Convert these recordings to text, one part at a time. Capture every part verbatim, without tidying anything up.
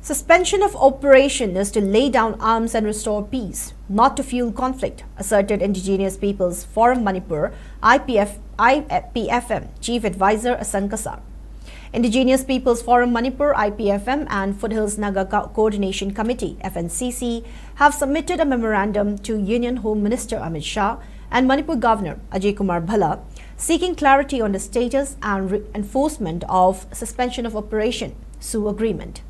Suspension of operation is to lay down arms and restore peace, not to fuel conflict, asserted Indigenous Peoples Forum Manipur, I P F, I P F M, Chief Advisor Asang Kasar. Indigenous Peoples Forum Manipur, I P F M, and Foothills Naga Co- Coordination Committee, F N C C, have submitted a memorandum to Union Home Minister Amit Shah and Manipur Governor Ajay Kumar Bhalla, seeking clarity on the status and re- enforcement of Suspension of Operation, SoO, agreement.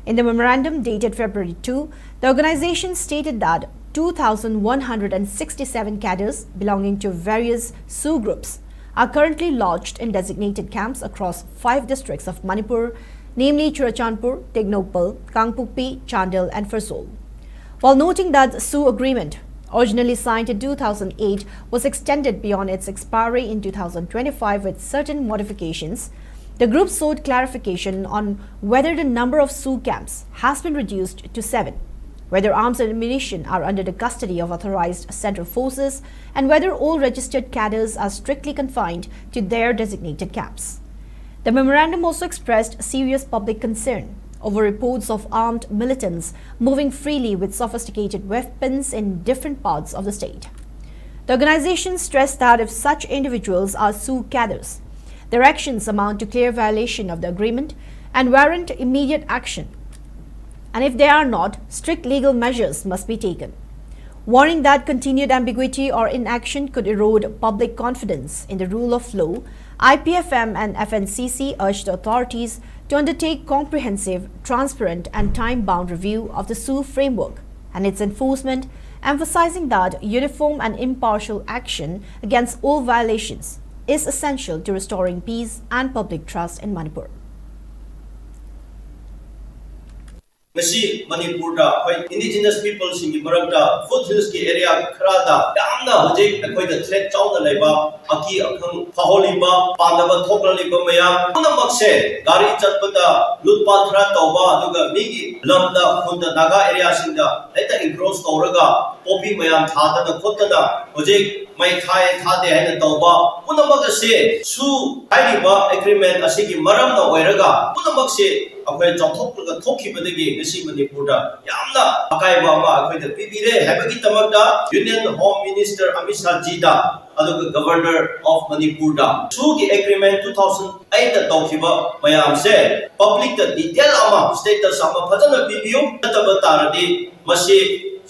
In the memorandum dated February two, the organization stated that two thousand one hundred sixty-seven cadres belonging to various SoO groups are currently lodged in designated camps across five districts of Manipur, namely Churachandpur, Tengnoupal, Kangpokpi, Chandel, and Pherzawl. While noting that SoO agreement, originally signed in two thousand eight, was extended beyond its expiry in two thousand twenty-five with certain modifications, the group sought clarification on whether the number of SoO camps has been reduced to seven, whether arms and ammunition are under the custody of authorized central forces, and whether all registered cadres are strictly confined to their designated camps. The memorandum also expressed serious public concern over reports of armed militants moving freely with sophisticated weapons in different parts of the state. The organization stressed that if such individuals are SoO cadres, their actions amount to clear violation of the agreement and warrant immediate action. And if they are not, strict legal measures must be taken. Warning that continued ambiguity or inaction could erode public confidence in the rule of law, I P F M and F N C C urged the authorities to undertake comprehensive, transparent, and time bound review of the SoO framework and its enforcement, emphasizing that uniform and impartial action against all violations is essential to restoring peace and public trust in Manipur. ꯉꯁꯤ ꯃꯅꯤꯄꯨꯔꯗ ꯑꯩꯈꯣꯏ indigenous ꯄꯤꯄꯜꯁꯤꯡꯒꯤ ꯃꯔꯛꯇ food ꯍꯤꯜꯁꯀꯤ area ꯈꯔꯗ ꯌꯥꯝꯅ ꯍꯧꯖꯤꯛ ꯑꯩꯈꯣꯏꯗ thread ꯆꯥꯎꯅ ꯂꯩꯕ, ꯑꯀꯤ ꯑꯈꯪ ꯐꯥꯎꯍꯜꯂꯤꯕ, ꯄꯥꯝꯗꯕ ꯊꯣꯛꯍꯜꯂꯤꯕ ꯃꯌꯥꯝ ꯄꯨꯝꯅꯃꯛꯁꯦ, ꯒꯥꯔꯤ ꯆꯠꯄꯗ ꯂꯨꯠꯄꯥꯠ ꯈꯔ ꯇꯧꯕ, ꯑꯗꯨꯒ ꯃꯤꯒꯤ ꯂꯝꯗ, ꯈꯨꯟꯗ, ꯅꯥꯒꯥ ꯑꯦꯔꯤꯌꯥꯁꯤꯡꯗ ꯍꯦꯛꯇ ꯏꯟꯀ꯭ꯔꯣꯁ ꯇꯧꯔꯒ ꯄꯣꯄꯤ ꯃꯌꯥꯝ ꯊꯥꯗꯅ ꯈꯣꯠꯇꯅ ꯍꯧꯖꯤꯛ ꯃꯩ ꯊꯥꯏ ꯊꯥꯗꯦ ꯍꯥꯏꯅ ꯇꯧꯕ ꯄꯨꯝꯅꯃꯛ ꯑꯁꯤ ꯁꯨ ꯍꯥꯏꯔꯤꯕ ꯑꯦꯒ꯭ꯔꯤꯃꯦꯟ ꯑꯁꯤꯒꯤ ꯃꯔꯝꯅ ꯑꯣꯏꯔꯒ ꯄꯨꯝꯅꯃꯛꯁꯤ ꯑꯩꯈꯣꯏ ꯆꯥꯎꯊꯣꯛꯂꯒ ꯊꯣꯛꯈꯤꯕꯗꯒꯤ ꯉꯁꯤ ꯃꯅꯤꯄꯨꯔꯗ ꯌꯥꯝꯅ ꯑꯀꯥꯏꯕ ꯑꯃ ꯑꯩꯈꯣꯏꯗ ꯄꯤꯕꯤꯔꯦ ꯍꯥꯏꯕꯒꯤꯗꯃꯛꯇ Union Home Minister Amit Shah ꯖꯤꯗ ꯑꯗꯨꯒ Governor of ꯃꯅꯤꯄꯨꯔꯗ ꯁꯨꯒꯤ ꯑꯦꯒ꯭ꯔꯤꯃꯦꯟ ꯇꯨ ꯊꯥꯎꯖꯟ ꯑꯩꯠꯇ ꯇꯧꯈꯤꯕ ꯃꯌꯥꯝꯁꯦ ꯄꯕ꯭ꯂꯤꯛꯇ ꯗꯤꯇꯦꯜ ꯑꯃ, ꯁ꯭ꯇꯦꯇꯁ ꯑꯃ ꯐꯖꯅ ꯄꯤꯕꯤꯌꯨ꯫ ꯅꯠꯇꯕ ꯇꯥꯔꯗꯤ ꯃꯁꯤ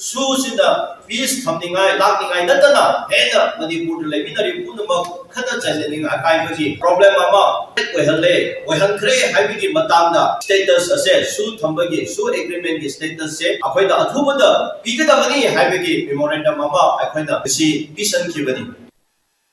ꯁꯨꯁꯤꯅ ꯄꯤꯁ ꯊꯝꯅꯤꯡꯉꯥꯏ ꯂꯥꯛꯅꯤꯡꯉꯥꯏ ꯅꯠꯇꯅ ꯍꯦꯟꯅ ꯃꯅꯤꯄꯨꯔꯗ ꯂꯩꯃꯤꯟꯅꯔꯤꯕ ꯄꯨꯝꯅꯃꯛ ꯈꯠꯅ ꯆꯩꯅꯅꯤꯡꯉꯥꯏ ꯑꯀꯥꯏꯕꯒꯤ ꯄ꯭ꯔꯣꯕ꯭ꯂꯦꯝ ꯑꯃ ꯑꯣꯏꯍꯜꯂꯦ, ꯑꯣꯏꯍꯟꯈ꯭ꯔꯦ ꯍꯥꯏꯕꯒꯤ ꯃꯇꯥꯡꯗ ꯁ꯭ꯇꯦꯇꯁ ꯑꯁꯦ, ꯁꯨ ꯊꯝꯕꯒꯤ, ꯁꯨ ꯑꯦꯒ꯭ꯔꯤꯃꯦꯟꯒꯤ ꯁ꯭ꯇꯦꯇꯁꯁꯦ ꯑꯩꯈꯣꯏꯗ ꯑꯊꯨꯕꯗ ꯄꯤꯒꯗꯕꯅꯤ ꯍꯥꯏꯕꯒꯤ ꯃꯦꯃꯣꯔꯦꯟꯗꯝ ꯑꯃ ꯑꯩꯈꯣꯏꯅ ꯉꯁꯤ ꯄꯤꯁꯟꯈꯤꯕꯅꯤ꯫